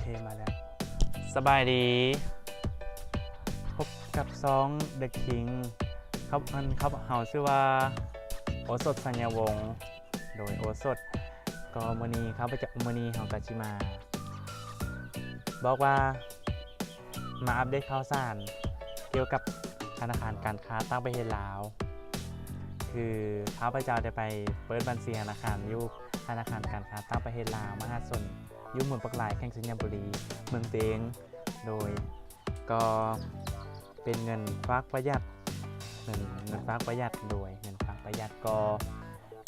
ເຄ ມາແລ້ວ. ສະບາຍດີ ພົບກັບຊ່ອງ The King ຄັບ ອັນ ຄັບ ເຮົາຊື່ວ່າ ໂອສົດ ໄຊຍະວົງ ໂດຍ ໂອສົດ. ກໍມື້ນີ້ເຮົາກະຈະ ມື້ນີ້ເຮົາກະຊິມາບອກວ່າ ມາອັບເດດຂ່າວສານກ່ຽວກັບທະນາຄານການຄ້າຕ່າງປະເທດລາວ. ຄືຂ້າພະເຈົ້າໄດ້ໄປເປີດບັນຊີທະນາຄານຢູ່ທະນາຄານການຄ້າຕ່າງປະເທດລາວມະຫາຊົນ ຢູ່ເມືອງປາກລາຍ ແຂວງໄຊຍະບູລີ ເມືອງຕົວເອງ. ໂດຍ ກໍເປັນເງິນຝາກປະຢັດ ເງິນ ເງິນຝາກປະຢັດ ໂດຍ ເງິນຝາກປະຢັດ ກໍ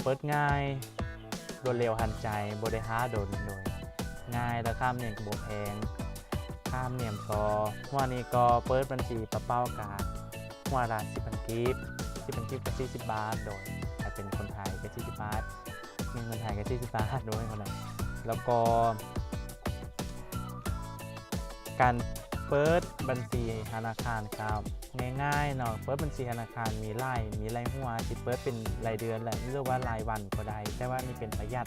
ເປີດງ່າຍ ລວດເລັວທັນໃຈ ບໍ່ໄດ້ຖ້າດົນ ໂດຍ ງ່າຍ ລາຄາທຳນຽມກໍບໍ່ແພງ. ຄ່າທຳນຽມກໍ ຫົວນີ້ກໍເປີດບັນຊີເປົ່າໆ ກະຫົວລະສິບພັນກີບ ສິບພັນກີບກໍສີ່ສິບບາດ ໂດຍ ຖ້າເປັນຄົນໄທກໍສີ່ສິບບາດ ເງິນໄທກໍສີ່ສິບບາດ ໂດຍ ຫັ້ນແຫຼະ. ແລ້ວກໍ ການເປີດບັນຊີທະນາຄານກໍງ່າຍໆເນາະ. ເປີດບັນຊີທະນາຄານມີຫຼາຍ ມີຫຼາຍຫົວ ຊິເປີດເປັນລາຍເດືອນ ຫຼືວ່າລາຍວັນກໍໄດ້ ແຕ່ວ່ານີ້ເປັນປະຢັດ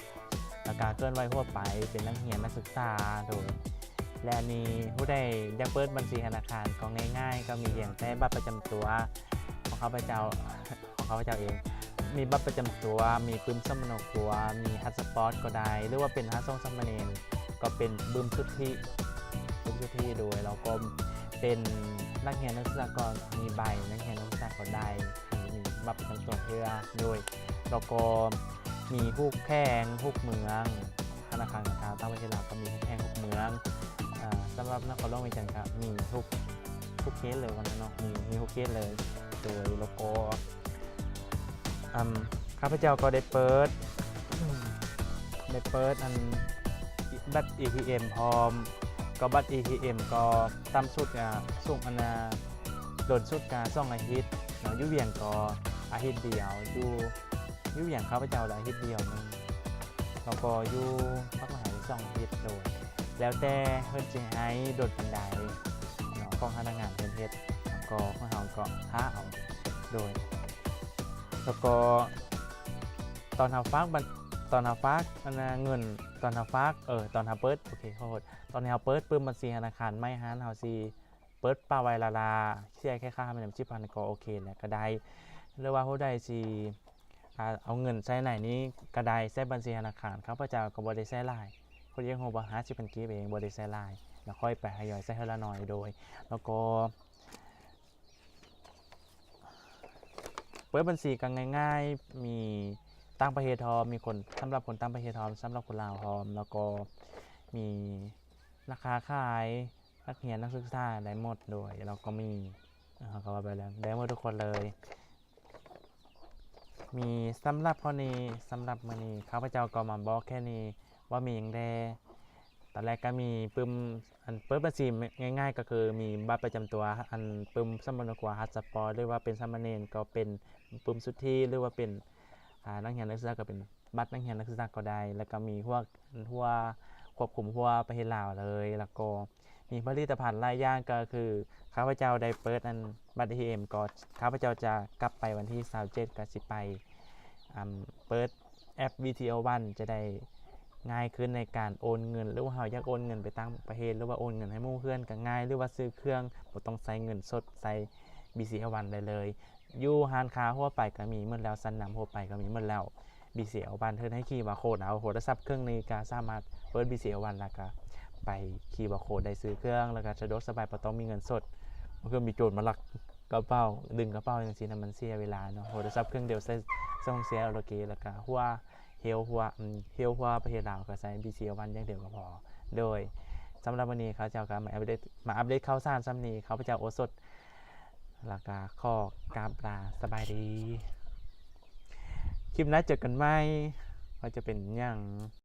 ແລ້ວກໍເຄື່ອນໄຫວທົ່ວໄປ ເປັນນັກຮຽນ ນັກສຶກສາ ໂດຍ ແລະ ອັນນີ້ຜູ້ໃດຢາກເປີດບັນຊີທະນາຄານກໍງ່າຍໆ ກໍມີພຽງແຕ່ບັດປະຈຳຕົວຂອງຂ້າພະເຈົ້າ ຂອງຂ້າພະເຈົ້າເອງ ມີບັດປະຈຳຕົວ ມີປຶ້ມສຳມະໂນຄົວ ມີພາສປອດກໍໄດ້ ຫຼືວ່າເປັນພະສົງສາມະເນນ ກໍເປັນປຶ້ມສຸດທິ ປຶ້ມສຸດທິ ໂດຍ ແລ້ວກໍເປັນນັກຮຽນນັກສຶກສາກໍມີໃບນັກຮຽນນັກສຶກສາກໍໄດ້ ມີບັດປະຈຳຕົວເທື່ອ ໂດຍ ແລ້ວກໍມີທຸກແຂວງ ທຸກເມືອງ ທະນາຄານການຄ້າຕ່າງປະເທດລາວກໍມີທຸກແຂວງທຸກເມືອງ. ເອີ ສຳລັບນະຄອນຫຼວງວຽງຈັນກໍມີທຸກ ທຸກເຂດເລີຍວ່າຊັ້ນເນາະ ມີ ມີທຸກເຂດເລີຍ ໂດຍ ແລ້ວກໍ ອາ ຂ້າພະເຈົ້າກໍໄດ້ເປີດ ໄດ້ເປີດອັນ ບັດເອທີເອັມພ້ອມ ກໍບັດເອທີເອັມກໍຕ່ຳສຸດ ອາ ສູງ ອັນນາ ດົນສຸດກໍສອງອາທິດເນາະ ຢູ່ວຽງກໍອາທິດດຽວ ຢູ່ ຢູ່ວຽງຂ້າພະເຈົ້າລະອາທິດດຽວໜຶ່ງ ແລ້ວກໍຢູ່ພາກມະຫາໄທສອງອາທິດ ໂດຍ ແລ້ວແຕ່ເພິ່ນຊິໃຫ້ດົນປານໃດເນາະ ຂອງພະນັກງານເພິ່ນເຮັດ ແລ້ວກໍຂອງເຮົາກໍຖ້າເອົາ ໂດຍ ແລ້ວກໍຕອນເຮົາຝາກບັນ ຕອນເຮົາຝາກ ອັນນາ ເງິນ ຕອນເຮົາຝາກ ເອີ ຕອນເຮົາເປີດ ໂອເຄ ຂໍໂທດ ຕອນທີ່ເຮົາເປີດປຶ້ມບັນຊີທະນາຄານໃໝ່ຫັ້ນ ເຮົາຊິ ເປີດປະໄວ້ລ້າໆ ເສຍແຄ່ຄ່າທຳນຽມສິບພັນກໍໂອເຄແລ້ວກໍໄດ້ ຫຼືວ່າຜູ້ໃດຊິ ອາ ເອົາເງິນໃສ່ໃນນີ້ກໍໄດ້ ໃສ່ບັນຊີທະນາຄານ ຂ້າພະເຈົ້າກໍບໍ່ໄດ້ໃສ່ຫຼາຍ ເພິ່ນຍັງຮູ້ວ່າຫ້າສິບພັນກີບເອງ ບໍ່ໄດ້ໃສ່ຫຼາຍ ແລ້ວຄ່ອຍໄປທະຍອຍໃສ່ເທື່ອລະໜ້ອຍ ໂດຍ ແລ້ວກໍເປີດບັນຊີກໍງ່າຍໆ ມີຕ່າງປະເທດພ້ອມ ມີຄົນ ສຳລັບຄົນຕ່າງປະເທດພ້ອມ ສຳລັບຄົນລາວພ້ອມ ແລ້ວກໍມີນັກຄ້າຂາຍ ນັກຮຽນ ນັກສຶກສາໄດ້ໝົດ ໂດຍ ແລ້ວກໍມີ ເຮົາກໍວ່າໄປແລ້ວ ໄດ້ໝົດທຸກຄົນເລີຍ. ມີ ສຳລັບຂໍ້ນີ້ ສຳລັບມື້ນີ້ ຂ້າພະເຈົ້າກໍມາບອກແຄ່ນີ້ວ່າມີຫຍັງແດ່. ຕອນແລກກໍມີປຶ້ມ ອັນ ເປີດບັນຊີງ່າຍໆ ກໍຄືມີບັດປະຈຳຕົວ ອັນ ປຶ້ມສຳມະໂນຄົວ ພາສປອດ ຫຼືວ່າເປັນສາມະເນນກໍເປັນປຶ້ມສຸດທິ ຫຼືວ່າເປັນ ອາ ນັກຮຽນ ນັກສຶກສາກໍເປັນ ບັດນັກຮຽນນັກສຶກສາກໍໄດ້ ແລ້ວກໍມີພວກ ພວກຄວບຄຸມທົ່ວປະເທດລາວເລີຍ ແລ້ວກໍມີຜະລິດຕະພັນຫຼາຍຢ່າງ ກໍຄືຂ້າພະເຈົ້າໄດ້ເປີດອັນບັດເອທີເອັມ ກໍຂ້າພະເຈົ້າຈະກັບໄປວັນທີຊາວເຈັດ ກໍຊິໄປ ອາ ເປີດແອັບ ບີທີໂອ ວັນ ຈະໄດ້ງ່າຍຂຶ້ນໃນການໂອນເງິນ ຫຼືວ່າເຮົາຢາກໂອນເງິນໄປຕ່າງປະເທດ ຫຼືວ່າໂອນເງິນໃຫ້ໝູ່ເພື່ອນກໍງ່າຍ ຫຼືວ່າຊື້ເຄື່ອງບໍ່ຕ້ອງໃຊ້ເງິນສົດ ໃຊ້ ບີທີໂອ ວັນ ໄດ້ເລີຍ. ຢູ່ຮ້ານຄ້າທົ່ວໄປກໍມີໝົດແລ້ວ ຊັ້ນນຳທົ່ວໄປກໍມີໝົດແລ້ວ ບີທີໂອ ວັນ ເພິ່ນໃຫ້ຄິວອາໂຄດເອົາ ໂທລະສັບເຄື່ອງນີ້ກໍສາມາດເປີດ ບີທີໂອ ວັນ ແລ້ວກໍໄປຄິວອາໂຄດໄດ້ ຊື້ເຄື່ອງ ແລ້ວກໍສະດວກສະບາຍ ບໍ່ຕ້ອງມີເງິນສົດ ບາງເທື່ອມີໂຈນມາລັກກະເປົາ ດຶງກະເປົາຈັ່ງຊີ້ນະ ມັນເສຍເວລາເນາະ. ໂທລະສັບເຄື່ອງດຽວໃຊ້ ໃຊ້ຂອງເສຍໂອເຄ ແລ້ວກໍຫົວ ຮຽວຫົວ ອືມ ຮຽວຫົວປະເທດລາວກໍໃຊ້ ບີທີໂອ ວັນ ຢ່າງດຽວກໍພໍ. ໂດຍ ສຳລັບມື້ນີ້ຂ້າພະເຈົ້າກໍມາອັບເດດ ມາອັບເດດຂ່າວສານສ່ຳນີ້ ຂ້າພະເຈົ້າໂອສົດ ແລ້ວກໍຂໍກາບລາ ສະບາຍດີ. ຄລິບໜ້າເຈີກັນໃໝ່ ວ່າຈະເປັນຫຍັງ.